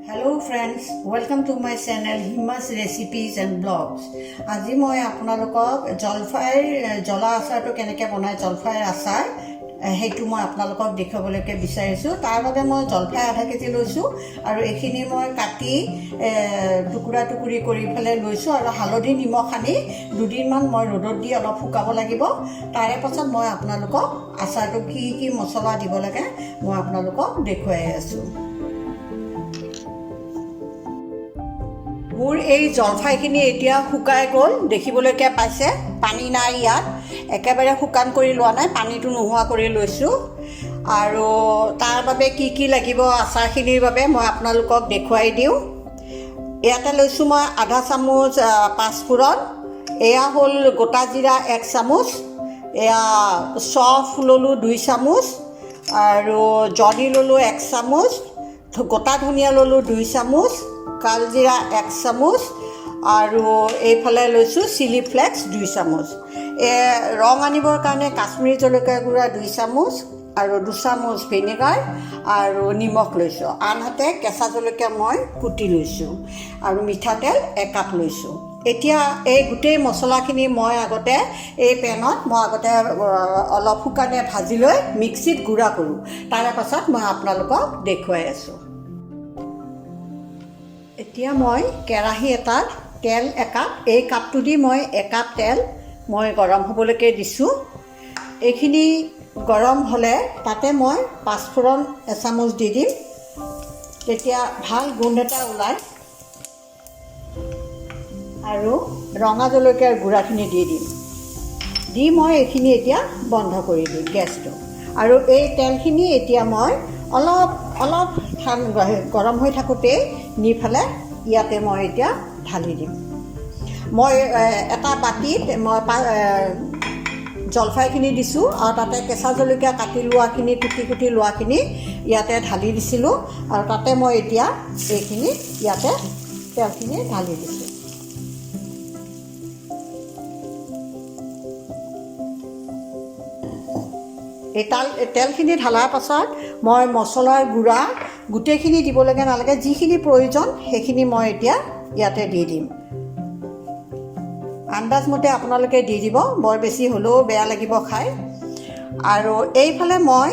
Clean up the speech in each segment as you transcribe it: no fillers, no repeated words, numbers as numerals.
Hello friends, welcome to my channel Hima's Recipes and Blogs. আজি মই আপোনালোকক জলফাইৰ জ্বলা আচাৰটো কেনেকৈ বনায়, জলফাইৰ আচাৰ, সেইটো মই আপোনালোকক দেখুৱাবলৈকে বিচাৰিছোঁ। তাৰ বাবে মই জলফাই আধা কেজি লৈছোঁ আৰু এইখিনি মই কাটি টুকুৰা টুকুৰি কৰি পেলাই লৈছোঁ আৰু হালধি নিমখ সানি দুদিনমান মই ৰ'দত দি অলপ শুকাব লাগিব। তাৰে পাছত মই আপোনালোকক আচাৰটো কি কি মছলা দিব লাগে মই আপোনালোকক দেখুৱাই আছোঁ। মোৰ এই জলফাইখিনি এতিয়া শুকাই গ'ল, দেখিবলৈকে পাইছে। পানী নাই ইয়াত, একেবাৰে শুকান কৰি লোৱা নাই, পানীটো নোহোৱা কৰি লৈছোঁ। আৰু তাৰ বাবে কি কি লাগিব আচাৰখিনিৰ বাবে মই আপোনালোকক দেখুৱাই দিওঁ। ইয়াতে লৈছোঁ মই আধা চামুচ পাঁচফোৰণ, এয়া হ'ল গোটা জিৰা 1 চামুচ, এয়া চফ ল'লোঁ 2 চামুচ আৰু জনি ল'লোঁ 1 চামুচ, গোটা ধনিয়া ল'লোঁ 2 চামুচ, কালজিৰা 1 চামুচ আৰু এইফালে লৈছোঁ চিলি ফ্লেক্স 2 চামুচ। ৰং আনিবৰ কাৰণে কাশ্মীৰী জলকীয়া গুড়া 2 চামুচ আৰু 2 চামুচ ভিনেগাৰ আৰু নিমখ লৈছোঁ। আনহাতে কেঁচা জলকীয়া মই কুটি লৈছোঁ আৰু মিঠাতেল একাপ লৈছোঁ। এতিয়া এই গোটেই মছলাখিনি মই আগতে এই পেনত মই আগতে অলপ শুকানে ভাজি লৈ মিক্সিত গুড়া কৰোঁ, তাৰে পাছত মই আপোনালোকক দেখুৱাই আছোঁ। এতিয়া মই কেৰাহী এটাত তেল একাপ, এই কাপটো দি মই একাপ তেল মই গৰম হ'বলৈকে দিছোঁ। এইখিনি গৰম হ'লে তাতে মই পাঁচফোৰণ এচামুচ দি দিম, তেতিয়া ভাল গোন্ধ এটা ওলায়। আৰু ৰঙা জলকীয়াৰ গুড়াখিনি দি দিম। দি মই এইখিনি এতিয়া বন্ধ কৰি দিম গেছটো। আৰু এই তেলখিনি এতিয়া মই অলপ অলপ গৰম হৈ থাকোঁতেই নি পেলাই ইয়াতে মই এতিয়া ঢালি দিম। মই এটা বাতিত মই জলফাইখিনি দিছোঁ আৰু তাতে কেঁচা জলকীয়া কাটি লোৱাখিনি, কুটি কুটি লোৱাখিনি ইয়াতে ঢালি দিছিলোঁ আৰু তাতে মই এতিয়া এইখিনি ইয়াতে তেলখিনি ঢালি দিছোঁ। এই তেলখিনি ঢালাৰ পাছত মই মছলাৰ গুড়া গোটেইখিনি দিবলগীয়া নালাগে, যিখিনি প্ৰয়োজন সেইখিনি মই এতিয়া ইয়াতে দি দিম। আন্দাজমতে আপোনালোকে দি দিব, বৰ বেছি হ'লেও বেয়া লাগিব খাই। আৰু এইফালে মই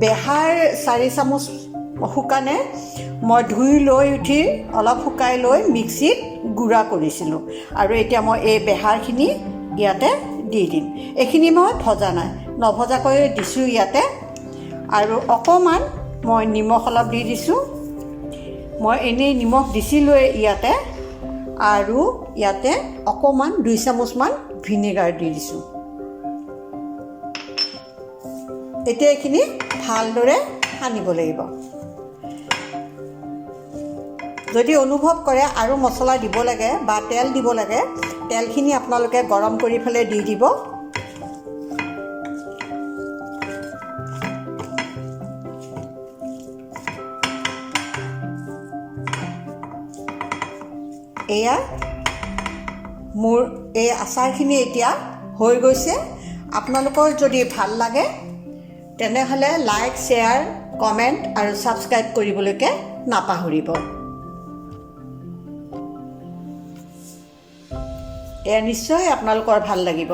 বেহাৰ 4 চামুচ শুকানে মই ধুই লৈ উঠি অলপ শুকাই লৈ মিক্সিত গুড়া কৰিছিলোঁ আৰু এতিয়া মই এই বেহাৰখিনি ইয়াতে দি দিম। এইখিনি মই ভজা নাই, নভজাকৈয়ে দিছোঁ ইয়াতে। আৰু অকণমান মই নিমখ অলপ দি দিছোঁ, মই এনেই নিমখ দিছিলোঁৱেই ইয়াতে। আৰু ইয়াতে অকণমান 2 চামুচমান ভিনেগাৰ দি দিছোঁ। এতিয়া এইখিনি ভালদৰে সানিব লাগিব। যদি অনুভৱ কৰে আৰু মছলা দিব লাগে বা তেল দিব লাগে, তেলখিনি আপোনালোকে গৰম কৰি পেলাই দি দিব। এয়া মোৰ এই আচাৰখিনি এতিয়া হৈ গৈছে। আপোনালোকৰ যদি ভাল লাগে তেনেহ'লে লাইক, শ্বেয়াৰ, কমেণ্ট আৰু ছাবস্ক্ৰাইব কৰিবলৈকে নাপাহৰিব। এয়া নিশ্চয় আপোনালোকৰ ভাল লাগিব।